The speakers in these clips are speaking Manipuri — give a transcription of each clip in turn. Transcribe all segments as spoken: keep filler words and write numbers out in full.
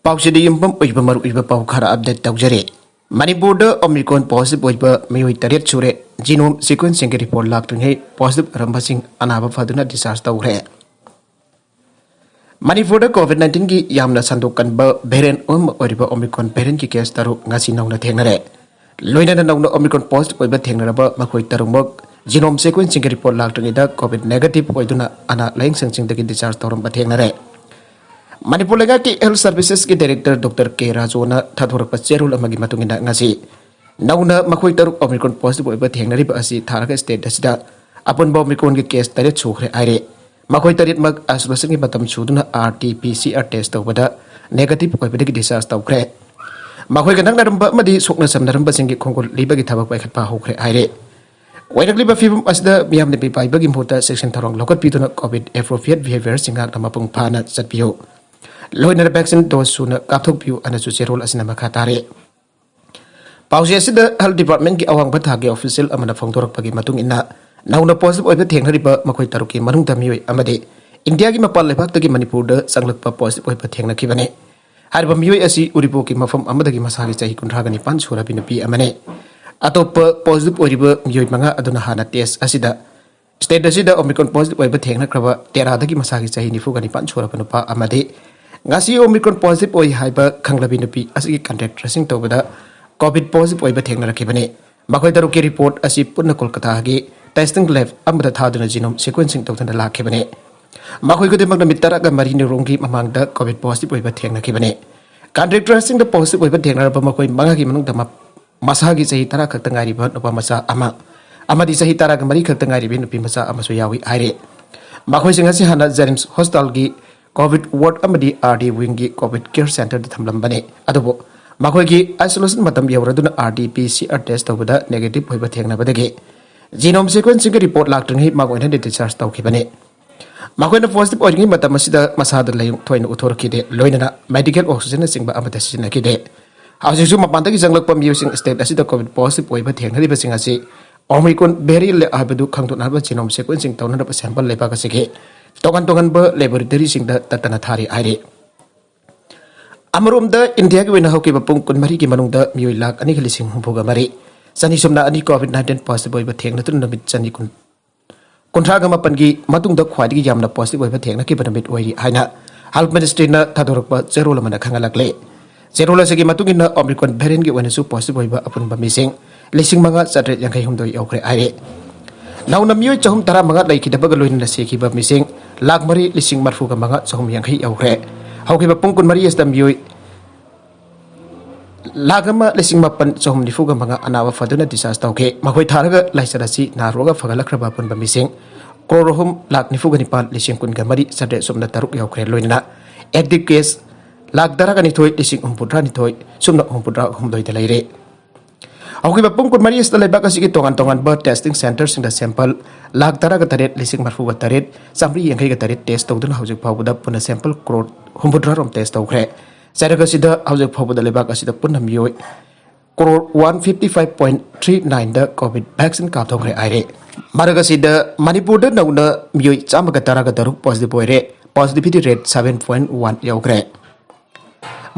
ꯄꯥꯎꯁꯤꯗ ꯌꯨꯝꯐꯝ ꯑꯣꯏꯕ ꯃꯔꯨꯑꯣꯏꯕ ꯄꯥꯎ ꯈꯔ ꯑꯞꯗꯦꯠ ꯇꯧꯖꯔꯤ꯫ ꯃꯅꯤꯄꯨꯔꯗ Omicron positive ꯑꯣꯏꯕ ꯃꯤꯑꯣꯏ ꯇꯔꯦꯠ ꯁꯨꯔꯦ꯫ Genome sequencingꯒꯤ report ꯂꯥꯛꯇ꯭ꯔꯤꯉꯩ positive ꯑꯣꯏꯔꯝꯕꯁꯤꯡ ꯑꯅꯥꯕ ꯐꯗꯨꯅ discharge ꯇꯧꯈ꯭ꯔꯦ꯫ ꯃꯅꯤꯄꯨꯔꯗ COVID nineteenꯒꯤ ꯌꯥꯝꯅ ꯁꯟꯗꯣꯛ ꯀꯟꯕ variant ꯑꯃ ꯑꯣꯏꯔꯤꯕ Omicron variantꯀꯤ case ꯇꯔꯨꯛ ꯉꯁꯤ ꯅꯧꯅ ꯊꯦꯡꯅꯔꯦ꯫ ꯂꯣꯏꯅꯅ ꯅꯧꯅ Omicron positive ꯑꯣꯏꯕ ꯊꯦꯡꯅꯔꯕ ꯃꯈꯣꯏ ꯇꯔꯨꯛꯃꯛ Genome sequencingꯒꯤ report ꯂꯥꯛꯇ꯭ꯔꯤꯉꯩꯗ COVID negative ꯑꯣꯏꯗꯨꯅ ꯑꯅꯥ ꯂꯥꯌꯦꯡ ꯁꯪꯁꯤꯡꯗꯒꯤ discharge ꯇꯧꯔꯝꯕ ꯊꯦꯡꯅꯔꯦ꯫ ꯃꯅꯤꯄꯨꯔ ꯂꯩꯉꯥꯛꯀꯤ Health Servicesꯀꯤ director Doctor K ꯔꯥꯖꯨꯅ ꯊꯥꯗꯣꯔꯛꯄ ꯆꯦꯔꯣꯜ ꯑꯃꯒꯤ ꯃꯇꯨꯡ ꯏꯟꯅ ꯉꯁꯤ ꯅꯧꯅ ꯃꯈꯣꯏ ꯇꯔꯨꯛ Omicron positive ꯑꯣꯏꯕ ꯊꯦꯡꯅꯔꯤꯕ ꯑꯁꯤ ꯊꯥꯔꯒ state ꯑꯁꯤꯗ ꯑꯄꯨꯟꯕ Omicronꯒꯤ case ꯇꯔꯦꯠ ꯁꯨꯈ꯭ꯔꯦ ꯍꯥꯏꯔꯦ꯫ ꯃꯈꯣꯏ ꯇꯔꯦꯠꯃꯛ isolationꯒꯤ ꯃꯇꯝ ꯁꯨꯗꯨꯅ RT-PCR test ꯇꯧꯕꯗ negative ꯑꯣꯏꯕꯗꯒꯤ discharge ꯇꯧꯈ꯭ꯔꯦ꯫ ꯃꯈꯣꯏꯒ ꯅꯛꯅꯔꯝꯕ ꯑꯃꯗꯤ ꯁꯣꯛꯅ ꯁꯝꯅꯔꯝꯕꯁꯤꯡꯒꯤ ꯈꯣꯡꯒꯨꯜ ꯂꯤꯕꯒꯤ ꯊꯕꯛ ꯄꯥꯏꯈꯠꯄ ꯍꯧꯈ꯭ꯔꯦ ꯍꯥꯏꯔꯦ꯫ ꯑꯣꯏꯔꯛꯂꯤꯕ ꯐꯤꯕꯝ ꯑꯁꯤꯗ ꯃꯤꯌꯥꯝꯅ ꯃꯤꯄꯥꯏꯕꯒꯤ ꯃꯍꯨꯠꯇ ꯆꯦꯛꯁꯤꯟ ꯊꯧꯔꯥꯡ ꯂꯧꯈꯠꯄꯤꯗꯨꯅ COVID appropriate behaviourꯁꯤꯡ ꯉꯥꯛꯅ ꯃꯄꯨꯡ ꯐꯥꯅ ꯆꯠꯄꯤꯌꯨ꯫ ꯂꯣꯏꯅꯅ vaccine dose ꯁꯨꯅ ꯀꯥꯞꯊꯣꯛꯄꯤꯌꯨ ꯑꯅꯁꯨ ꯆꯦꯔꯣꯜ ꯑꯁꯤꯅ ꯃꯈꯥ ꯇꯥꯔꯤ꯫ ꯄꯥꯎꯆꯦ ꯑꯁꯤꯗ Health Departmentꯀꯤ ꯑꯋꯥꯡꯕ ꯊꯥꯛꯀꯤ official ꯑꯃꯅ ꯐꯣꯡꯗꯣꯔꯛꯄꯒꯤ ꯃꯇꯨꯡ ꯏꯟꯅ, ꯅꯧꯅ positive ꯑꯣꯏꯕ ꯊꯦꯡꯅꯔꯤꯕ ꯃꯈꯣꯏ ꯇꯔꯨꯛꯀꯤ ꯃꯅꯨꯡꯗ ꯃꯤꯑꯣꯏ ꯑꯃꯗꯤ ꯏꯟꯗꯤꯌꯥꯒꯤ ꯃꯄꯥꯟ ꯂꯩꯕꯥꯛꯇꯒꯤ ꯃꯅꯤꯄꯨꯔꯗ ꯆꯪꯂꯛꯄ positive ꯑꯣꯏꯕ ꯊꯦꯡꯅꯈꯤꯕꯅꯤ꯫ ꯍꯥꯏꯔꯤꯕ ꯃꯤꯑꯣꯏ ꯑꯁꯤ ꯎꯔꯤꯄꯣꯛꯀꯤ ꯃꯐꯝ ꯑꯃꯗꯒꯤ ꯃꯁꯥꯒꯤ ꯆꯍꯤ ꯀꯨꯟꯊ꯭ꯔꯥꯒ ꯅꯤꯄꯥꯟ ꯁꯨꯔꯕꯤ ꯅꯨꯄꯤ ꯑꯃꯅꯤ꯫ ꯑꯇꯣꯞꯄ positive ꯑꯣꯏꯔꯤꯕ ꯃꯤꯑꯣꯏ ꯃꯉꯥ ꯑꯗꯨꯅ ꯍꯥꯟꯅ test ꯑꯁꯤꯗ state ꯑꯁꯤꯗ Omicron positive ꯑꯣꯏꯕ ꯊꯦꯡꯅꯈ꯭ꯔꯕ ꯇꯦꯔꯥꯗꯒꯤ ꯃꯁꯥꯒꯤ ꯆꯍꯤ ꯅꯤꯐꯨꯒ ꯅꯤꯄꯥꯟ ꯁꯨꯔꯕ ꯅꯨꯄꯥ ꯑꯃꯗꯤ ꯉꯁꯤ Omicron positive ꯑꯣꯏ ꯍꯥꯏꯕ ꯈꯪꯂꯕꯤ ꯅꯨꯄꯤ ꯑꯁꯤꯒꯤ contact tracing ꯇꯧꯕꯗ COVID positive ꯑꯣꯏꯕ ꯊꯦꯡꯅꯔꯛꯈꯤꯕꯅꯤ꯫ ꯃꯈꯣꯏ ꯇꯔꯨꯛꯀꯤ report ꯑꯁꯤ ꯄꯨꯟꯅ ꯀꯣꯜꯀꯇꯥꯒꯤ testing lab ꯑꯃꯗ ꯊꯥꯗꯨꯅ genome sequencing ꯇꯧꯗꯨꯅ ꯂꯥꯛꯈꯤꯕꯅꯤ꯫ ꯃꯈꯣꯏ ꯈꯨꯗꯤꯡꯃꯛ ꯅꯨꯃꯤꯠ ꯇꯔꯥꯒ ꯃꯔꯤꯅꯤꯔꯣꯝꯒꯤ ꯃꯃꯥꯡꯗ COVID positive ꯑꯣꯏꯕ ꯊꯦꯡꯅꯈꯤꯕꯅꯤ꯫ Contact tracingꯗ positive ꯑꯣꯏꯕ ꯊꯦꯡꯅꯔꯕ ꯃꯈꯣꯏ ꯃꯉꯥꯒꯤ ꯃꯅꯨꯡꯗ ꯃ-, ꯃꯁꯥꯒꯤ ꯆꯍꯤ ꯇꯔꯥ ꯈꯛꯇ ꯉꯥꯏꯔꯤꯕ ꯅꯨꯄꯥ ꯃꯆꯥ ꯑꯃ ꯑꯃꯗꯤ ꯆꯍꯤ ꯇꯔꯥꯒ ꯃꯔꯤ ꯈꯛꯇ ꯉꯥꯏꯔꯤꯕ ꯅꯨꯄꯤ ꯃꯆꯥ ꯑꯃꯁꯨ ꯌꯥꯎꯏ ꯍꯥꯏꯔꯤ꯫ ꯃꯈꯣꯏꯁꯤꯡ ꯑꯁꯤ ꯍꯥꯟꯅ JNIMS hospitalꯒꯤ COVID ward ꯑꯃꯗꯤ RD wingꯒꯤ COVID care centreꯗ ꯊꯝꯂꯝꯕꯅꯤ꯫ ꯑꯗꯨꯕꯨ ꯃꯈꯣꯏꯒꯤ isolation ꯃꯇꯝ ꯌꯧꯔꯗꯨꯅ RT-PCR test ꯇꯧꯕꯗ negative ꯑꯣꯏꯕ ꯊꯦꯡꯅꯕꯗꯒꯤ genome sequencingꯒꯤ report ꯂꯥꯛꯇ꯭ꯔꯤꯉꯩ ꯃꯥꯡꯑꯣꯏꯅꯅ discharge ꯇꯧꯈꯤꯕꯅꯤ꯫ ꯃꯈꯣꯏꯅ positive ꯑꯣꯏꯔꯤꯉꯩ ꯃꯇꯝ ꯑꯁꯤꯗ ꯃꯁꯥꯗ ꯂꯥꯏꯑꯣꯡ ꯊꯣꯏꯅ ꯎꯠꯊꯣꯔꯛꯈꯤꯗꯦ, ꯂꯣꯏꯅꯅ medical oxygenꯅꯆꯤꯡꯕ ꯑꯃꯠꯇ ꯁꯤꯖꯤꯟꯅꯈꯤꯗꯦ꯫ ꯍꯧꯖꯤꯛꯁꯨ ꯃꯄꯥꯟꯗꯒꯤ ꯆꯪꯂꯛꯄ ꯃꯤꯑꯣꯏꯁꯤꯡ state ꯑꯁꯤꯗ COVID positive ꯑꯣꯏꯕ ꯊꯦꯡꯅꯔꯤꯕꯁꯤꯡ ꯑꯁꯤ Omicron variant ꯍꯥꯏꯕꯗꯨ ꯈꯪꯗꯣꯛꯅꯕ genome sequencing ꯇꯧꯅꯅꯕ sample ꯂꯩꯕꯥꯛ ꯑꯁꯤꯒꯤ ꯇꯣꯉꯥꯟ ꯇꯣꯉꯥꯟꯕ laboratoryꯁꯤꯡꯗ ꯇꯠꯇꯅ ꯊꯥꯔꯤ ꯍꯥꯏꯔꯤ꯫ ꯑꯃꯔꯣꯝꯗ, ꯏꯟꯗꯤꯌꯥꯒꯤ ꯑꯣꯏꯅ ꯍꯧꯈꯤꯕ ꯄꯨꯡ ꯀꯨꯟꯃꯔꯤꯒꯤ ꯃꯅꯨꯡꯗ ꯃꯤꯑꯣꯏ ꯂꯥꯈ ꯑꯅꯤꯒ ꯂꯤꯁꯤꯡ ꯍꯨꯝꯐꯨꯒ ꯃꯔꯤ, ꯆꯅꯤ ꯁꯨꯞꯅ ꯑꯅꯤ COVID nineteen positive ꯑꯣꯏꯕ ꯊꯦꯡꯅꯗꯨꯅ ꯅꯨꯃꯤꯠ ꯆꯅꯤ ꯀꯨꯟ, ꯀꯨꯟꯊ꯭ꯔꯥꯒ ꯃꯥꯄꯟꯒꯤ ꯃꯇꯨꯡꯗ ꯈ꯭ꯋꯥꯏꯗꯒꯤ ꯌꯥꯝꯅ positive ꯑꯣꯏꯕ ꯊꯦꯡꯅꯈꯤꯕ ꯅꯨꯃꯤꯠ ꯑꯣꯏꯔꯤ ꯍꯥꯏꯅ Health Ministryꯅ ꯊꯥꯗꯣꯔꯛꯄ ꯆꯦꯔꯣꯜ ꯑꯃꯅ ꯈꯪꯍꯜꯂꯛꯂꯤ꯫ ꯆꯦꯔꯣꯜ ꯑꯁꯤꯒꯤ ꯃꯇꯨꯡ ꯏꯟꯅ Omicron variantꯒꯤ ꯑꯣꯏꯅꯁꯨ positive ꯑꯣꯏꯕ ꯑꯄꯨꯟꯕ ꯃꯤꯁꯤꯡ ꯂꯤꯁꯤꯡ ꯃꯉꯥ ꯆꯥꯇ꯭ꯔꯦꯠ ꯌꯥꯡꯈꯩ ꯍꯨꯝꯗꯣꯏ ꯌꯧꯈ꯭ꯔꯦ ꯍꯥꯏꯔꯤ꯫ ꯅꯧꯅ ꯃꯤꯑꯣꯏ ꯆꯍꯨꯝ ꯇꯔꯥꯃꯉꯥ ꯂꯩꯈꯤꯗꯕꯒ ꯂꯣꯏꯅꯅ ꯁꯤꯈꯤꯕ ꯃꯤꯁꯤꯡ ꯂꯥꯈ ꯃꯔꯤ ꯂꯤꯁꯤꯡ ꯃꯔꯤꯐꯨꯒ ꯃꯉꯥ ꯆꯍꯨꯝ ꯌꯥꯡꯈꯩ ꯌꯧꯈ꯭ꯔꯦ꯫ ꯍꯧꯈꯤꯕ ꯄꯨꯡ ꯀꯨꯟꯃꯔꯤ ꯑꯁꯤꯗ ꯃꯤꯑꯣꯏ ꯂꯥꯈ ꯑꯃ ꯂꯤꯁꯤꯡ ꯃꯥꯄꯟ ꯆꯍꯨꯝ ꯅꯤꯐꯨꯒ ꯃꯉꯥ ꯑꯅꯥꯕ ꯐꯗꯨꯅ discharge ꯇꯧꯈꯤ꯫ ꯃꯈꯣꯏ ꯊꯥꯔꯒ ꯂꯥꯏꯆꯠ ꯑꯁꯤ ꯅꯥꯔꯨꯔꯒ ꯐꯒꯠꯂꯛꯈ꯭ꯔꯕ ꯑꯄꯨꯟꯕ ꯃꯤꯁꯤꯡ ꯀ꯭ꯔꯣꯔ ꯑꯍꯨꯝ ꯂꯥꯈ ꯅꯤꯐꯨꯒ ꯅꯤꯄꯥꯟ ꯂꯤꯁꯤꯡ ꯀꯨꯟꯒ ꯃꯔꯤ ꯆꯥꯇ꯭ꯔꯦꯠ ꯁꯨꯞꯅ ꯇꯔꯨꯛ ꯌꯧꯈ꯭ꯔꯦ꯫ ꯂꯣꯏꯅꯅ active case ꯂꯥꯈ ꯇꯔꯥꯒ ꯅꯤꯊꯣꯏ ꯂꯤꯁꯤꯡ ꯍꯨꯝꯐꯨꯇꯔꯥ ꯅꯤꯊꯣꯏ ꯁꯨꯞꯅ ꯍꯨꯝꯐꯨꯇꯔꯥ ꯍꯨꯝꯗꯣꯏꯗ ꯂꯩꯔꯦ꯫ ꯍꯧꯈꯤꯕ ꯄꯨꯡ ꯀꯨꯟꯃꯔꯤ ꯑꯁꯤꯗ ꯂꯩꯕꯥꯛ ꯑꯁꯤꯒꯤ ꯇꯣꯉꯥꯟ ꯇꯣꯉꯥꯟꯕ testing centreꯁꯤꯡꯗ sample ꯂꯥꯈ ꯇꯔꯥꯒ ꯇꯔꯦꯠ ꯂꯤꯁꯤꯡ ꯃꯔꯤꯐꯨꯒ ꯇꯔꯦꯠ ꯆꯥꯃꯔꯤ ꯌꯥꯡꯈꯩꯒ ꯇꯔꯦꯠ test ꯇꯧꯗꯨꯅ ꯍꯧꯖꯤꯛ ꯐꯥꯎꯕꯗ ꯄꯨꯟꯅ sample ꯀ꯭ꯔꯣꯔ ꯍꯨꯝꯐꯨꯇꯔꯥ ꯔꯣꯝ test ꯇꯧꯈ꯭ꯔꯦ꯫ ꯆꯩꯔꯛ ꯑꯁꯤꯗ ꯍꯧꯖꯤꯛ ꯐꯥꯎꯕꯗ ꯂꯩꯕꯥꯛ ꯑꯁꯤꯗ ꯄꯨꯟꯅ ꯃꯤꯑꯣꯏ crore one fifty five point three ꯅꯥꯏꯟꯗ COVID vaccine ꯀꯥꯞꯊꯣꯛꯈ꯭ꯔꯦ ꯍꯥꯏꯔꯦ꯫ ꯃꯔꯛ ꯑꯁꯤꯗ ꯃꯅꯤꯄꯨꯔꯗ ꯅꯧꯅ ꯃꯤꯑꯣꯏ ꯆꯥꯝꯃꯒ ꯇꯔꯥꯒ ꯇꯔꯨꯛ positive ꯑꯣꯏꯔꯦ꯫ Positivity rate seven point one ꯌꯧꯈ꯭ꯔꯦ꯫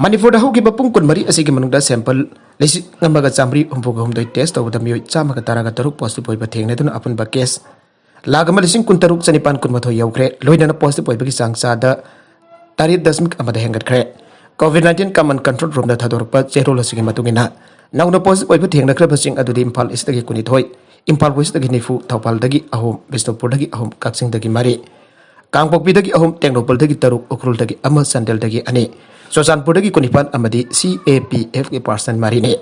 ꯃꯅꯤꯄꯨꯔꯗ ꯍꯧꯈꯤꯕ ꯄꯨꯡ ꯀꯨꯟꯃꯔꯤ ꯑꯁꯤꯒꯤ ꯃꯅꯨꯡꯗ sample ꯂꯤꯁꯤꯡ ꯑꯃꯒ ꯆꯥꯃꯔꯤ ꯍꯨꯝꯐꯨꯒ ꯍꯨꯝꯗꯣꯏ test ꯇꯧꯕꯗ ꯃꯤꯑꯣꯏ ꯆꯥꯝꯃꯒ ꯇꯔꯥꯒ ꯇꯔꯨꯛ positive ꯑꯣꯏꯕ ꯊꯦꯡꯅꯗꯨꯅ ꯑꯄꯨꯟꯕ case ꯂꯥꯈ ꯑꯃ ꯂꯤꯁꯤꯡ ꯀꯨꯟꯇꯔꯨꯛ ꯆꯅꯤꯄꯥꯟ ꯀꯨꯟꯃꯥꯊꯣꯏ ꯌꯧꯈ꯭ꯔꯦ꯫ ꯂꯣꯏꯅꯅ positive ꯑꯣꯏꯕꯒꯤ ꯆꯥꯡ ꯆꯥꯗ ꯇꯔꯦꯠ ꯗꯁꯃꯤꯛ ꯑꯃꯗ ꯍꯦꯟꯒꯠꯈ꯭ꯔꯦ꯫ COVID nineteen common control roomꯗ ꯊꯥꯗꯣꯔꯛꯄ ꯆꯦꯔꯣꯜ ꯑꯁꯤꯒꯤ ꯃꯇꯨꯡ ꯏꯟꯅ, ꯅꯧꯅ positive ꯑꯣꯏꯕ ꯊꯦꯡꯅꯈ꯭ꯔꯕꯁꯤꯡ ꯑꯗꯨꯗꯤ ꯏꯝꯐꯥꯜ Eastꯇꯒꯤ ꯀꯨꯟꯅꯤꯊꯣꯏ, ꯏꯝꯐꯥꯜ Westꯇꯒꯤ ꯅꯤꯐꯨ, ꯊꯧꯕꯥꯜꯗꯒꯤ ꯑꯍꯨꯝ, ꯕꯤꯁꯅꯨꯄꯨꯔꯗꯒꯤ ꯑꯍꯨꯝ, ꯀꯛꯆꯤꯡꯗꯒꯤ ꯃꯔꯤ, ꯀꯥꯡꯄꯣꯛꯄꯤꯗꯒꯤ ꯑꯍꯨꯝ, ꯇꯦꯡꯅꯧꯄꯜꯗꯒꯤ ꯇꯔꯨꯛ, ꯎꯈ꯭ꯔꯨꯜꯗꯒꯤ ꯑꯃ, ꯆꯥꯟꯗꯦꯜꯗꯒꯤ ꯑꯅꯤ, ꯆꯨꯔꯆꯥꯟꯄꯨꯔꯗꯒꯤ ꯀꯨꯟꯅꯤꯄꯥꯟ ꯑꯃꯗꯤ CAPFꯀꯤ person ꯃꯔꯤꯅꯤ꯫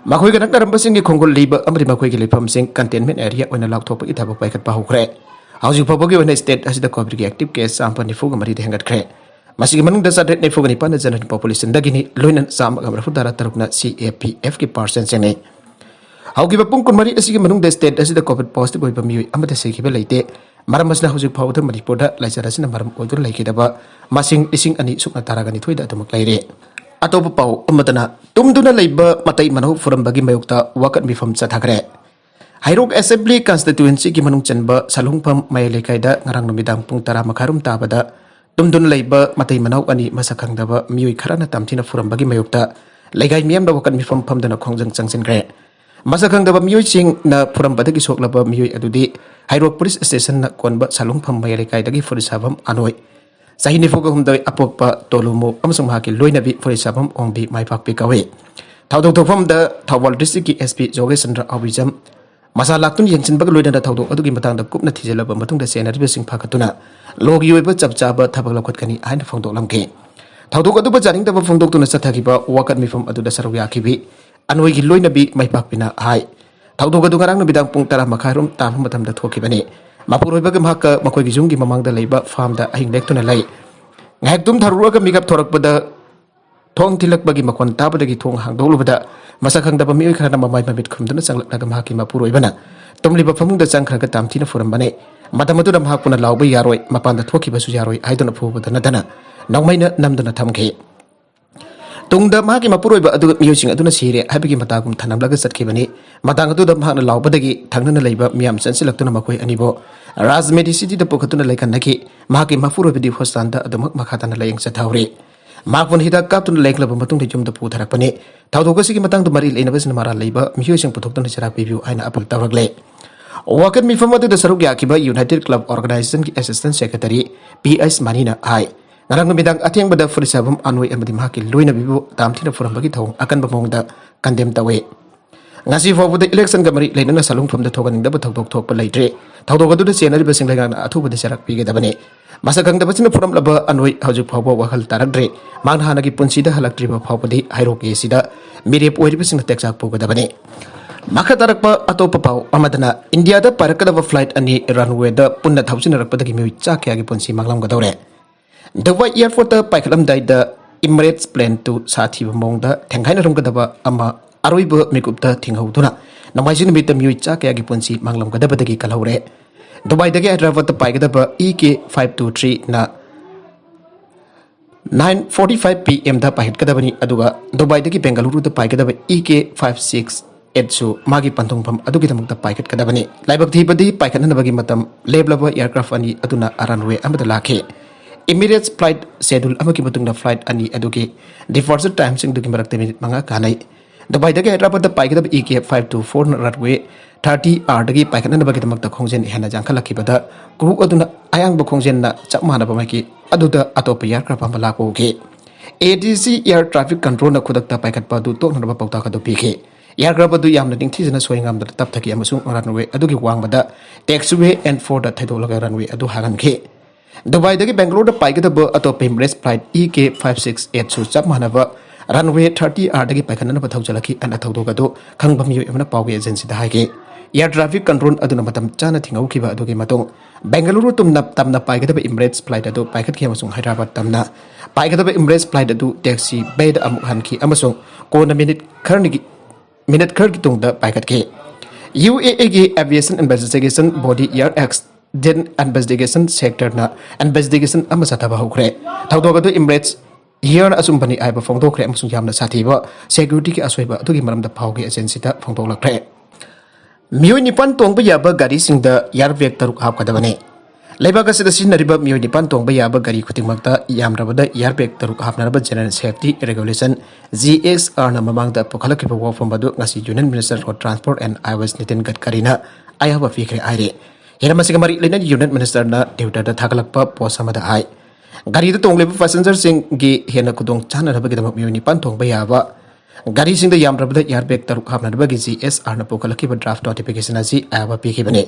ꯃꯈꯣꯏꯒ ꯅꯛꯅꯔꯝꯕꯁꯤꯡꯒꯤ ꯈꯣꯡꯒꯨꯜ ꯂꯤꯕ ꯑꯃꯗꯤ ꯃꯈꯣꯏꯒꯤ ꯂꯩꯐꯝꯁꯤꯡ containment area ꯑꯣꯏꯅ ꯂꯥꯎꯊꯣꯛꯄꯒꯤ ꯊꯕꯛ ꯄꯥꯏꯈꯠꯄ ꯍꯧꯈ꯭ꯔꯦ꯫ ꯍꯧꯖꯤꯛ ꯐꯥꯎꯕꯒꯤ ꯑꯣꯏꯅ state ꯑꯁꯤꯗ COVIDꯀꯤ active case ꯆꯥꯝꯃ ꯅꯤꯐꯨꯒ ꯃꯔꯤꯗ ꯍꯦꯟꯒꯠꯈ꯭ꯔꯦ꯫ ꯃꯁꯤꯒꯤ ꯃꯅꯨꯡꯗ ꯆꯥꯇ꯭ꯔꯦꯠ ꯅꯤꯐꯨꯒ ꯅꯤꯄꯥꯟꯅ general populationꯗꯒꯤꯅꯤ, ꯂꯣꯏꯅꯅ ꯆꯥꯝꯃꯒ ꯃꯔꯤꯐꯨ ꯇꯔꯥ ꯇꯔꯨꯛꯅ CAPFꯀꯤ personꯁꯤꯡꯅꯤ꯫ ꯍꯧꯈꯤꯕ ꯄꯨꯡ ꯀꯨꯟꯃꯔꯤ ꯑꯁꯤꯒꯤ ꯃꯅꯨꯡꯗ state ꯑꯁꯤꯗ COVID positive ꯑꯣꯏꯕ ꯃꯤꯑꯣꯏ ꯑꯃꯠꯇ ꯁꯤꯈꯤꯕ ꯂꯩꯇꯦ꯫ ꯃꯔꯝ ꯑꯁꯤꯅ ꯍꯧꯖꯤꯛ ꯐꯥꯎꯕꯗ ꯃꯅꯤꯄꯨꯔꯗ ꯂꯥꯏꯆꯠ ꯑꯁꯤꯅ ꯃꯔꯝ ꯑꯣꯏꯗꯨꯅ ꯂꯩꯈꯤꯗꯕ ꯃꯁꯤꯡ ꯂꯤꯁꯤꯡ ꯑꯅꯤ ꯁꯨꯞꯅ ꯇꯔꯥꯒ ꯅꯤꯊꯣꯏꯗ ꯑꯗꯨꯃꯛ ꯂꯩꯔꯦ꯫ ꯑꯇꯣꯞꯄ ꯄꯥꯎ ꯑꯃꯗꯅ, ꯇꯨꯝꯗꯨꯅ ꯂꯩꯕ ꯃꯇꯩ ꯃꯅꯥꯎ ꯐꯨꯔꯝꯕꯒꯤ ꯃꯥꯌꯣꯛꯇ ꯋꯥꯀꯠ ꯃꯤꯐꯝ ꯆꯠꯊꯈ꯭ꯔꯦ꯫ ꯍꯩꯔꯣꯛ Assembly Constituencyꯒꯤ ꯃꯅꯨꯡ ꯆꯟꯕ ꯁꯂꯨꯡꯐꯝ ꯃꯌꯥꯏ ꯂꯩꯀꯥꯏꯗ ꯉꯔꯥꯡ ꯅꯨꯃꯤꯗꯥꯡ ꯄꯨꯡ ꯇꯔꯥ ꯃꯈꯥꯏꯔꯣꯝ ꯇꯥꯕꯗ ꯇꯨꯝꯗꯨꯅ ꯂꯩꯕ ꯃꯇꯩ ꯃꯅꯥꯎ ꯑꯅꯤ ꯃꯁꯛ ꯈꯪꯗꯕ ꯃꯤꯑꯣꯏ ꯈꯔꯅ ꯇꯝꯊꯤꯅ ꯐꯨꯔꯝꯕꯒꯤ ꯃꯥꯌꯣꯛꯇ ꯂꯩꯀꯥꯏ ꯃꯤꯌꯥꯝꯅ ꯋꯥꯀꯠ ꯃꯤꯐꯝ ꯐꯝꯗꯨꯅ ꯈꯣꯡꯖꯪ ꯆꯪꯁꯤꯟꯈ꯭ꯔꯦ꯫ ꯃꯁꯛ ꯈꯪꯗꯕ ꯃꯤꯑꯣꯏꯁꯤꯡꯅ ꯐꯨꯔꯝꯕꯗꯒꯤ ꯁꯣꯛꯂꯕ ꯃꯤꯑꯣꯏ ꯑꯗꯨꯗꯤ ꯍꯩꯔꯣꯛ ꯄꯨꯂꯤꯁ ꯁ꯭ꯇꯦꯁꯟꯅ ꯀꯣꯟꯕ ꯁꯥꯂꯨꯡꯐꯝ ꯃꯌꯥꯏ ꯂꯩꯀꯥꯏꯗꯒꯤ ꯐꯨꯔꯤꯠ ꯁꯥꯐꯝ ꯑꯅꯣꯏ, ꯆꯍꯤ ꯅꯤꯐꯨꯒ ꯍꯨꯝꯗꯣꯏ, ꯑꯄꯣꯛꯄ ꯇꯣꯂꯨꯃꯨ ꯑꯃꯁꯨꯡ ꯃꯍꯥꯛꯀꯤ ꯂꯣꯏꯅꯕꯤ ꯐꯨꯔꯤꯠ ꯁꯥꯐꯝ ꯑꯣꯡꯕꯤ ꯃꯥꯏꯄꯥꯛꯄꯤ ꯀꯧꯏ꯫ ꯊꯧꯗꯣꯛ ꯊꯣꯛꯐꯝꯗ ꯊꯧꯕꯥꯜ ꯗꯤꯁꯇ꯭ꯔꯤꯛꯀꯤ ꯑꯦꯁ ꯄꯤ ꯖꯣꯒꯦꯁ ꯆꯟꯗ꯭ꯔ ꯑꯍꯨꯏꯖꯝ ꯃꯁꯥ ꯂꯥꯛꯇꯨꯅ ꯌꯦꯡꯁꯤꯟꯕꯒ ꯂꯣꯏꯅꯅ ꯊꯧꯗꯣꯛ ꯑꯗꯨꯒꯤ ꯃꯇꯥꯡꯗ ꯀꯨꯞꯅ ꯊꯤꯖꯤꯜꯂꯕ ꯃꯇꯨꯡꯗ ꯆꯦꯟꯅꯔꯤꯕꯁꯤꯡ ꯐꯥꯒꯠꯇꯨꯅ ꯂꯣꯒꯤ ꯑꯣꯏꯕ ꯆꯞ ꯆꯥꯕ ꯊꯕꯛ ꯂꯧꯈꯠꯀꯅꯤ ꯍꯥꯏꯅ ꯐꯣꯡꯗꯣꯛꯂꯝꯈꯤ꯫ ꯊꯧꯗꯣꯛ ꯑꯗꯨꯕꯨ ꯌꯥꯅꯤꯡꯗꯕ ꯐꯣꯡꯗꯣꯛꯇꯨꯅ ꯆꯠꯊꯈꯤꯕ ꯋꯥꯀꯠ ꯃꯤꯐꯝ ꯑꯗꯨꯗ ꯁꯔꯨꯛ ꯌꯥꯈꯤꯕꯤ ꯑꯅꯣꯏꯒꯤ ꯂꯣꯏꯅꯕꯤ ꯃꯥꯏꯄꯥꯛꯄꯤꯅ ꯍꯥꯏ, ꯊꯧꯗꯣꯛ ꯑꯗꯨ ꯉꯔꯥꯡ ꯅꯨꯃꯤꯗꯥꯡ ꯄꯨꯡ ꯇꯔꯥ ꯃꯈꯥꯏꯔꯣꯝ ꯇꯥꯕ ꯃꯇꯝꯗ ꯊꯣꯛꯈꯤꯕꯅꯤ꯫ ꯃꯄꯨꯔꯣꯏꯕꯒ ꯃꯍꯥꯛꯀ ꯃꯈꯣꯏꯒꯤ ꯌꯨꯝꯒꯤ ꯃꯃꯥꯡꯗ ꯂꯩꯕ ꯐꯥꯔꯝꯗ ꯑꯍꯤꯡ ꯂꯦꯛꯇꯨꯅ ꯂꯩ꯫ ꯉꯥꯏꯍꯥꯛ ꯇꯨꯝꯊꯔꯨꯔꯒ ꯃꯤꯀꯞ ꯊꯣꯔꯛꯄꯗ ꯊꯣꯡ ꯊꯤꯜꯂꯛꯄꯒꯤ ꯃꯈꯣꯟ ꯇꯥꯕꯗꯒꯤ ꯊꯣꯡ ꯍꯥꯡꯗꯣꯛꯂꯨꯕꯗ ꯃꯁꯛ ꯈꯪꯗꯕ ꯃꯤꯑꯣꯏ ꯈꯔꯅ ꯃꯃꯥꯏ ꯃꯃꯤꯠ ꯈꯨꯝꯗꯨꯅ ꯆꯪꯂꯛꯂꯒ ꯃꯍꯥꯛꯀꯤ ꯃꯄꯨꯔꯣꯏꯕꯅ ꯇꯨꯝꯂꯤꯕ ꯐꯃꯨꯡꯗ ꯆꯪꯈ꯭ꯔꯒ ꯇꯝꯊꯤꯅ ꯐꯨꯔꯝꯕꯅꯤ꯫ ꯃꯇꯝ ꯑꯗꯨꯗ ꯃꯍꯥꯛꯄꯨꯅ ꯂꯥꯎꯕ ꯌꯥꯔꯣꯏ, ꯃꯄꯥꯟꯗ ꯊꯣꯛꯈꯤꯕꯁꯨ ꯌꯥꯔꯣꯏ ꯍꯥꯏꯗꯨꯅ ꯐꯨꯕꯗ ꯅꯠꯇꯅ ꯅꯣꯡꯃꯩꯅ ꯅꯝꯗꯨꯅ ꯊꯝꯈꯤ꯫ ꯇꯨꯡꯗ ꯃꯍꯥꯛꯀꯤ ꯃꯄꯨꯔꯣꯏꯕ ꯑꯗꯨ ꯃꯤꯑꯣꯏꯁꯤꯡ ꯑꯗꯨꯅ ꯁꯤꯔꯦ ꯍꯥꯏꯕꯒꯤ ꯃꯇꯥꯒꯨꯝ ꯊꯅꯝꯂꯒ ꯆꯠꯈꯤꯕꯅꯤ꯫ ꯃꯇꯥꯡ ꯑꯗꯨꯗ ꯃꯍꯥꯛꯅ ꯂꯥꯎꯕꯗꯒꯤ ꯊꯪꯅꯅ ꯂꯩꯕ ꯃꯤꯌꯥꯝ ꯆꯪꯁꯤꯜꯂꯛꯇꯨꯅ ꯃꯈꯣꯏ ꯑꯅꯤꯕꯨ ꯔꯥꯖ ꯃꯦꯗꯤꯁꯤꯇꯤꯗ ꯄꯨꯈꯠꯇꯨꯅ ꯂꯩꯈꯟꯅꯈꯤ꯫ ꯃꯍꯥꯛꯀꯤ ꯃꯄꯨꯔꯣꯏꯕꯗꯤ ꯍꯣꯁꯄꯤꯇꯥꯜꯗ ꯑꯗꯨꯃꯛ ꯃꯈꯥ ꯇꯥꯅ ꯂꯥꯌꯦꯡ ꯆꯠꯊꯍꯧꯔꯤ꯫ ꯃꯍꯥꯛꯄꯨꯅ ꯍꯤꯗꯥꯛ ꯀꯥꯞꯇꯨꯅ ꯂꯥꯌꯦꯡꯂꯕ ꯃꯇꯨꯡꯗ ꯌꯨꯝꯗ ꯄꯨꯊꯔꯛꯄꯅꯤ꯫ ꯊꯧꯗꯣꯛ ꯑꯁꯤꯒꯤ ꯃꯇꯥꯡꯗ ꯃꯔꯤ ꯂꯩꯅꯕꯁꯤꯡꯅ ꯃꯔꯥꯜ ꯂꯩꯕ ꯃꯤꯑꯣꯏꯁꯤꯡ ꯄꯨꯊꯣꯛꯇꯨꯅ ꯆꯩꯔꯥꯛ ꯄꯤꯕꯤꯌꯨ ꯍꯥꯏꯅ ꯑꯥꯄꯤꯜ ꯇꯧꯔꯛꯂꯦ꯫ ꯋꯥꯀꯠ ꯃꯤꯐꯝ ꯑꯗꯨꯗ ꯁꯔꯨꯛ ꯌꯥꯈꯤꯕ ꯌꯨꯅꯥꯏꯇꯦꯗ ꯀ꯭ꯂꯕ ꯑꯣꯔꯒꯅꯥꯏꯖꯦꯁꯟꯒꯤ ꯑꯦꯁꯤꯁꯇꯦꯟ ꯁꯦꯀ꯭ꯔꯦꯇꯔꯤ ꯄꯤ ꯑꯩꯆ ꯃꯅꯤꯅ ꯍꯥꯏ, ꯉꯔꯥꯡ ꯅꯨꯃꯤꯗꯥꯡ ꯑꯊꯦꯡꯕꯗ ꯐꯨꯔꯤꯠ ꯁꯥꯐꯝ ꯑꯅꯣꯏ ꯑꯃꯗꯤ ꯃꯍꯥꯛꯀꯤ ꯂꯣꯏꯅꯕꯤꯕꯨ ꯇꯝꯊꯤꯅ ꯐꯨꯔꯝꯕꯒꯤ ꯊꯧꯑꯣꯡ ꯑꯀꯟꯕ ꯃꯑꯣꯡꯗ ꯀꯟꯗꯦꯝ ꯇꯧꯏ꯫ ꯉꯁꯤ ꯐꯥꯎꯕꯗ ꯏꯂꯦꯛꯁꯟꯒ ꯃꯔꯤ ꯂꯩꯅꯅ ꯁꯥꯂꯨꯡꯐꯝꯗ ꯊꯣꯛꯍꯟꯅꯤꯡꯗꯕ ꯊꯧꯗꯣꯛ ꯊꯣꯛꯄ ꯂꯩꯇ꯭ꯔꯤ꯫ ꯊꯧꯗꯣꯛ ꯑꯗꯨꯗ ꯆꯦꯟꯅꯔꯤꯕꯁꯤꯡ ꯂꯩꯉꯥꯛꯅ ꯑꯊꯨꯕꯗ ꯆꯩꯔꯥꯛ ꯄꯤꯒꯗꯕꯅꯤ꯫ ꯃꯁꯛ ꯈꯪꯗꯕꯁꯤꯅ ꯐꯨꯔꯝꯂꯕ ꯑꯅꯣꯏ ꯍꯧꯖꯤꯛ ꯐꯥꯎꯕ ꯋꯥꯈꯜ ꯇꯥꯔꯛꯇ꯭ꯔꯤ꯫ ꯃꯍꯥꯛꯅ ꯍꯥꯟꯅꯒꯤ ꯄꯨꯟꯁꯤꯗ ꯍꯜꯂꯛꯇ꯭ꯔꯤꯕ ꯐꯥꯎꯕꯗꯤ ꯍꯩꯔꯣꯛꯀꯤ ꯑꯁꯤꯗ ꯃꯤꯔꯦꯞ ꯑꯣꯏꯔꯤꯕꯁꯤꯡꯅ ꯇꯦꯛꯆꯥꯛ ꯄꯨꯒꯗꯕꯅꯤ꯫ ꯃꯈꯥ ꯇꯥꯔꯛꯄ ꯑꯇꯣꯞꯄ ꯄꯥꯎ ꯑꯃꯗꯅ ꯏꯟꯗꯤꯌꯥꯗ ꯄꯥꯏꯔꯛꯀꯗꯕ ꯐ꯭ꯂꯥꯏꯠ ꯑꯅꯤ ꯔꯟꯋꯦꯗ ꯄꯨꯟꯅ ꯊꯧꯖꯤꯟꯅꯔꯛꯄꯗꯒꯤ ꯃꯤꯑꯣꯏ ꯆꯥ ꯀꯌꯥꯒꯤ ꯄꯨꯟꯁꯤ ꯃꯥꯡꯂꯝꯒꯗꯧꯔꯦ꯫ ꯗꯨꯕꯥꯏ ꯑꯦꯌꯔꯄꯣꯔꯠꯇ ꯄꯥꯏꯈꯠꯂꯝꯗꯥꯏꯗ ꯏꯃꯤꯔꯦꯠꯁ ꯄ꯭ꯂꯦꯟ ꯇꯨ ꯁꯥꯊꯤꯕ ꯃꯑꯣꯡꯗ ꯊꯦꯡꯒꯥꯏꯅꯔꯝꯒꯗꯕ ꯑꯃ ꯑꯔꯣꯏꯕ ꯃꯤꯀꯨꯞꯇ ꯊꯤꯡꯍꯧꯗꯨꯅ ꯅꯣꯡꯃꯥꯏꯖꯤꯡ ꯅꯨꯃꯤꯠꯇ ꯃꯤꯑꯣꯏ ꯆꯥ ꯀꯌꯥꯒꯤ ꯄꯨꯟꯁꯤ ꯃꯥꯡꯂꯝꯒꯗꯕꯗꯒꯤ ꯀꯜꯍꯧꯔꯦ꯫ ꯗꯨꯕꯥꯏꯗꯒꯤ ꯍꯥꯏꯗ꯭ꯔꯕꯥꯗꯇ ꯄꯥꯏꯒꯗꯕ ꯏ ꯀꯦ ꯐꯥꯏꯚ ꯇꯨ ꯊ꯭ꯔꯤꯅ ꯅꯥꯏꯟ ꯐꯣꯔꯇꯤ ꯐꯥꯏꯚ ꯄꯤ ꯑꯦꯝꯗ ꯄꯥꯏꯈꯠꯀꯗꯕꯅꯤ, ꯑꯗꯨꯒ ꯗꯨꯕꯥꯏꯗꯒꯤ ꯕꯦꯡꯒꯂꯨꯔꯨꯗ ꯄꯥꯏꯒꯗꯕ ꯏ ꯀꯦ ꯐꯥꯏꯚ ꯁꯤꯛꯁ ꯑꯦꯠꯁꯨ ꯃꯥꯒꯤ ꯄꯟꯊꯨꯡꯐꯝ ꯑꯗꯨꯒꯤꯗꯃꯛꯇ ꯄꯥꯏꯈꯠꯀꯗꯕꯅꯤ꯫ ꯂꯥꯏꯕꯛ ꯊꯤꯕꯗꯤ ꯄꯥꯏꯈꯠꯅꯅꯕꯒꯤ ꯃꯇꯝ ꯂꯦꯞꯂꯕ ꯑꯦꯌꯔꯀ꯭ꯔꯥꯐ ꯑꯅꯤ ꯑꯗꯨꯅ ꯔꯟꯋꯦ ꯑꯃꯗ ꯂꯥꯛꯈꯤ꯫ Emirates flight schedule ꯑꯃꯒꯤ ꯃꯇꯨꯡꯗ flight ꯑꯅꯤ ꯑꯗꯨꯒꯤ departure timeꯁꯤꯡꯗꯨꯒꯤ ꯃꯔꯛꯇ ꯃꯤꯅꯤꯠ ꯃꯉꯥ ꯀꯥꯟꯅꯩ꯫ ꯗꯨꯕꯥꯏꯗꯒꯤ ꯍꯥꯏꯗ꯭ꯔꯕꯥꯗꯇ ꯄꯥꯏꯒꯗꯕ E K five two fourꯅ runway thirty Rꯗꯒꯤ ꯄꯥꯏꯈꯠꯅꯅꯕꯒꯤꯗꯃꯛꯇ ꯈꯣꯡꯖꯦꯜ ꯍꯦꯟꯅ ꯌꯥꯡꯈꯠꯂꯛꯈꯤꯕꯗ, crew ꯑꯗꯨꯅ ꯑꯌꯥꯡꯕ ꯈꯣꯡꯖꯦꯜꯅ ꯆꯞ ꯃꯥꯟꯅꯕ ꯃꯥꯏꯀꯩ ꯑꯗꯨꯗ ꯑꯇꯣꯞꯄ aircraft ꯑꯃ ꯂꯥꯛꯄ ꯎꯈꯤ꯫ ADC Air Traffic Controlꯅ ꯈꯨꯗꯛꯇ ꯄꯥꯏꯈꯠꯄ ꯑꯗꯨ ꯇꯣꯛꯅꯅꯕ ꯄꯥꯎꯇꯥꯛ ꯑꯗꯨ ꯄꯤꯈꯤ꯫ Aircraft ꯑꯗꯨ ꯌꯥꯝꯅ ꯅꯤꯡꯊꯤꯖꯅ ꯁꯣꯏ ꯉꯥꯝꯗꯅ ꯇꯞꯊꯈꯤ ꯑꯃꯁꯨꯡ runway ꯑꯗꯨꯒꯤ ꯋꯥꯡꯃꯗ taxiway N fourꯗ ꯊꯩꯗꯣꯛꯂꯒ runway ꯑꯗꯨ ꯍꯥꯡꯍꯟꯈꯤ꯫ ꯗꯨꯕꯥꯏꯗꯒꯤ ꯕꯦꯡꯒꯂꯣꯔꯗ ꯄꯥꯏꯒꯗꯕ ꯑꯇꯣꯞꯄ Emirates flight E K five six eightꯁꯨ ꯆꯞ ꯃꯥꯟꯅꯕ runway thirty Rꯗꯒꯤ ꯄꯥꯏꯈꯠꯅꯅꯕ ꯊꯧꯖꯜꯂꯛꯈꯤ ꯍꯥꯏꯅ ꯊꯧꯗꯣꯛ ꯑꯗꯨ ꯈꯪꯕ ꯃꯤꯑꯣꯏ ꯑꯃꯅ ꯄꯥꯎꯒꯤ agencyꯗ ꯍꯥꯏꯈꯤ꯫ Air Traffic Control ꯑꯗꯨꯅ ꯃꯇꯝ ꯆꯥꯅ ꯊꯤꯡꯍꯧꯈꯤꯕ ꯑꯗꯨꯒꯤ ꯃꯇꯨꯡ, ꯕꯦꯡꯒꯂꯨꯔꯨ ꯇꯝꯅ ꯇꯝꯅ ꯄꯥꯏꯒꯗꯕ Emirates flight ꯑꯗꯨ ꯄꯥꯏꯈꯠꯈꯤ ꯑꯃꯁꯨꯡ ꯍꯥꯏꯗ꯭ꯔꯕꯥꯗ ꯇꯝꯅ ꯄꯥꯏꯒꯗꯕ Emirates flight ꯑꯗꯨ taxiwayꯗ ꯑꯃꯨꯛ ꯍꯟꯈꯤ ꯑꯃꯁꯨꯡ ꯀꯣꯟꯅ ꯃꯤꯅꯤꯠ ꯈꯔꯅꯤꯒꯤ ꯃꯤꯅꯤꯠ ꯈꯔꯒꯤ ꯇꯨꯡꯗ ꯄꯥꯏꯈꯠꯈꯤ꯫ UAEꯒꯤ Aviation Investigation Body Air Accident Investigation Sectorꯅ investigation ꯑꯃ ꯆꯠꯊꯕ ꯍꯧꯈ꯭ꯔꯦ꯫ ꯊꯧꯗꯣꯛ ꯑꯗꯨ Emirates Air ꯑꯆꯨꯝꯕꯅꯤ ꯍꯥꯏꯕ ꯐꯣꯡꯗꯣꯛꯈ꯭ꯔꯦ ꯑꯃꯁꯨꯡ ꯌꯥꯝꯅ ꯁꯥꯊꯤꯕ securityꯒꯤ ꯑꯁꯣꯏꯕ ꯑꯗꯨꯒꯤ ꯃꯔꯝꯗ ꯐꯥꯎꯒꯤ agencyꯗ ꯐꯣꯡꯗꯣꯛꯂꯛꯈ꯭ꯔꯦ꯫ ꯃꯤꯑꯣꯏ ꯅꯤꯄꯥꯟ ꯇꯣꯡꯕ ꯌꯥꯕ ꯒꯥꯔꯤꯁꯤꯡꯗ airbag ꯇꯔꯨꯛ ꯍꯥꯞꯀꯗꯕꯅꯤ꯫ ꯂꯩꯕꯥꯛ ꯑꯁꯤꯗ ꯁꯤꯖꯤꯟꯅꯔꯤꯕ ꯃꯤꯑꯣꯏ ꯅꯤꯄꯥꯟ ꯇꯣꯡꯕ ꯌꯥꯕ ꯒꯥꯔꯤ ꯈꯨꯗꯤꯡꯃꯛꯇ ꯌꯥꯝꯗ꯭ꯔꯕꯗ airbag ꯇꯔꯨꯛ ꯍꯥꯞꯅꯅꯕ General Safety Regulation, GSRꯅ ꯃꯃꯥꯡꯗ ꯄꯨꯈꯠꯂꯛꯈꯤꯕ ꯋꯥꯐꯝ ꯑꯗꯨ ꯉꯁꯤ Union Minister for Transport and Highways Nitin Gadkariꯅ ꯑꯌꯥꯕ ꯄꯤꯈ꯭ꯔꯦ ꯍꯥꯏꯔꯤ꯫ ꯍꯤꯔꯝ ꯑꯁꯤꯒ ꯃꯔꯤ ꯂꯩꯅꯅ Union Ministerꯅ Twitterꯗ ꯊꯥꯒꯠꯂꯛꯄ post ꯑꯃꯗ ꯍꯥꯏ, ꯒꯥꯔꯤꯗ ꯇꯣꯡꯂꯤꯕ passengerꯁꯤꯡꯒꯤ ꯍꯦꯟꯅ ꯈꯨꯗꯣꯡ ꯆꯥꯅꯅꯕꯒꯤꯗꯃꯛ ꯃꯤꯑꯣꯏ ꯅꯤꯄꯥꯟ ꯇꯣꯡꯕ ꯌꯥꯕ ꯒꯥꯔꯤꯁꯤꯡꯗ ꯌꯥꯝꯗ꯭ꯔꯕꯗ airbag ꯇꯔꯨꯛ ꯍꯥꯞꯅꯅꯕꯒꯤ GSRꯅ ꯄꯨꯈꯠꯂꯛꯈꯤꯕ draft notification ꯑꯁꯤ ꯑꯌꯥꯕ ꯄꯤꯈꯤꯕꯅꯤ꯫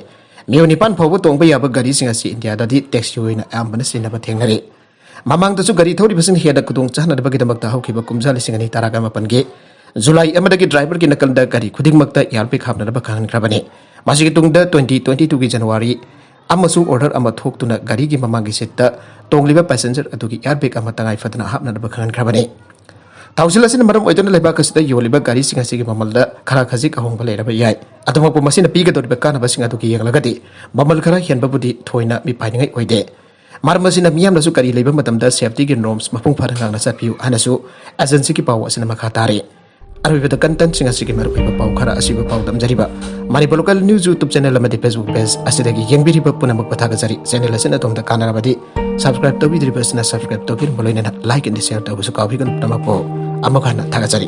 ꯃꯤꯑꯣꯏ ꯅꯤꯄꯥꯟ ꯐꯥꯎꯕ ꯇꯣꯡꯕ ꯌꯥꯕ ꯒꯥꯔꯤꯁꯤꯡ ꯑꯁꯤ ꯏꯟꯗꯤꯌꯥꯗꯗꯤ taxiway ꯑꯣꯏꯅ ꯑꯌꯥꯝꯕꯅ ꯁꯤꯖꯤꯟꯅꯕ ꯊꯦꯡꯅꯔꯤ꯫ ꯃꯃꯥꯡꯗꯁꯨ ꯒꯥꯔꯤ ꯊꯧꯔꯤꯕꯁꯤꯡ ꯍꯦꯟꯅ ꯈꯨꯗꯣꯡ ꯆꯥꯍꯟꯅꯕꯒꯤꯗꯃꯛꯇ ꯍꯧꯈꯤꯕ ꯀꯨꯝꯖꯥ ꯂꯤꯁꯤꯡ ꯑꯅꯤ ꯇꯔꯥꯒ ꯃꯥꯄꯟꯒꯤ July ꯑꯃꯗꯒꯤ driverꯒꯤ ꯅꯥꯀꯟꯗ ꯒꯥꯔꯤ ꯈꯨꯗꯤꯡꯃꯛꯇ airbag ꯍꯥꯞꯅꯅꯕ ꯈꯪꯍꯟꯈ꯭ꯔꯕꯅꯤ꯫ ꯃꯁꯤꯒꯤ ꯇꯨꯡꯗ twenty twenty twoꯒꯤ January ꯑꯃꯁꯨ order ꯑꯃ ꯊꯣꯛꯇꯨꯅ ꯒꯥꯔꯤꯒꯤ ꯃꯃꯥꯡꯒꯤ seatꯇ ꯇꯣꯡꯂꯤꯕ passenger ꯑꯗꯨꯒꯤ airbag ꯑꯃ ꯇꯉꯥꯏ ꯐꯗꯅ ꯍꯥꯞꯅꯅꯕ ꯈꯪꯍꯟꯈ꯭ꯔꯕꯅꯤ꯫ ꯊꯧꯁꯤꯜ ꯑꯁꯤꯅ ꯃꯔꯝ ꯑꯣꯏꯗꯨꯅ ꯂꯩꯕꯥꯛ ꯑꯁꯤꯗ ꯌꯣꯜꯂꯤꯕ ꯒꯥꯔꯤꯁꯤꯡ ꯑꯁꯤꯒꯤ ꯃꯃꯜꯗ ꯈꯔ ꯈꯖꯤꯛ ꯑꯍꯣꯡꯕ ꯂꯩꯔꯕ ꯌꯥꯏ꯫ ꯑꯗꯨꯃꯛꯄꯨ ꯃꯁꯤꯅ ꯄꯤꯒꯗꯧꯔꯤꯕ ꯀꯥꯟꯅꯕꯁꯤꯡ ꯑꯗꯨꯒꯤ ꯌꯦꯡꯂꯒꯗꯤ ꯃꯃꯜ ꯈꯔ ꯍꯦꯟꯕꯕꯨꯗꯤ ꯊꯣꯏꯅ ꯃꯤꯄꯥꯏꯅꯤꯡꯉꯥꯏ ꯑꯣꯏꯗꯦ꯫ ꯃꯔꯝ ꯑꯁꯤꯅ ꯃꯤꯌꯥꯝꯅꯁꯨ ꯒꯥꯔꯤ ꯂꯩꯕ ꯃꯇꯝꯗ safetyꯒꯤ norms ꯃꯄꯨꯡ ꯐꯥꯅ ꯉꯥꯛꯅ ꯆꯠꯄꯤꯌꯨ ꯍꯥꯏꯅꯁꯨ agencyꯒꯤ ꯄꯥꯎ ꯑꯁꯤꯅ ꯃꯈꯥ ꯇꯥꯔꯤ꯫ ꯑꯔꯣꯏꯕꯗ contentꯁꯤꯡ ꯑꯁꯤꯒꯤ ꯃꯔꯨꯑꯣꯏꯕ ꯄꯥꯎ ꯈꯔ ꯑꯁꯤꯕꯨ ꯄꯥꯎꯗꯝꯖꯔꯤꯕ Manipur Local News YouTube channel ꯑꯃꯗꯤ Facebook page ꯑꯁꯤꯗꯒꯤ ꯌꯦꯡꯕꯤꯔꯤꯕ ꯄꯨꯝꯅꯃꯛꯄꯨ ꯊꯥꯒꯠꯆꯔꯤ꯫ Channel ꯑꯁꯤꯅ ꯑꯗꯣꯝꯗ ꯀꯥꯟꯅꯔꯕꯗꯤ Subscribe ꯇꯧꯕꯤꯗ꯭ꯔꯤꯕꯁꯤꯅ subscribe ꯇꯧꯕꯤꯔꯝꯕ ꯂꯣꯏꯅꯅ like and share ꯇꯧꯕꯁꯨ ꯀꯥꯎꯕꯤꯒꯅꯨ꯫ ꯇꯃꯛꯄꯨ ꯑꯃꯨꯛ ꯍꯟꯅ ꯊꯥꯒꯠꯆꯔꯤ꯫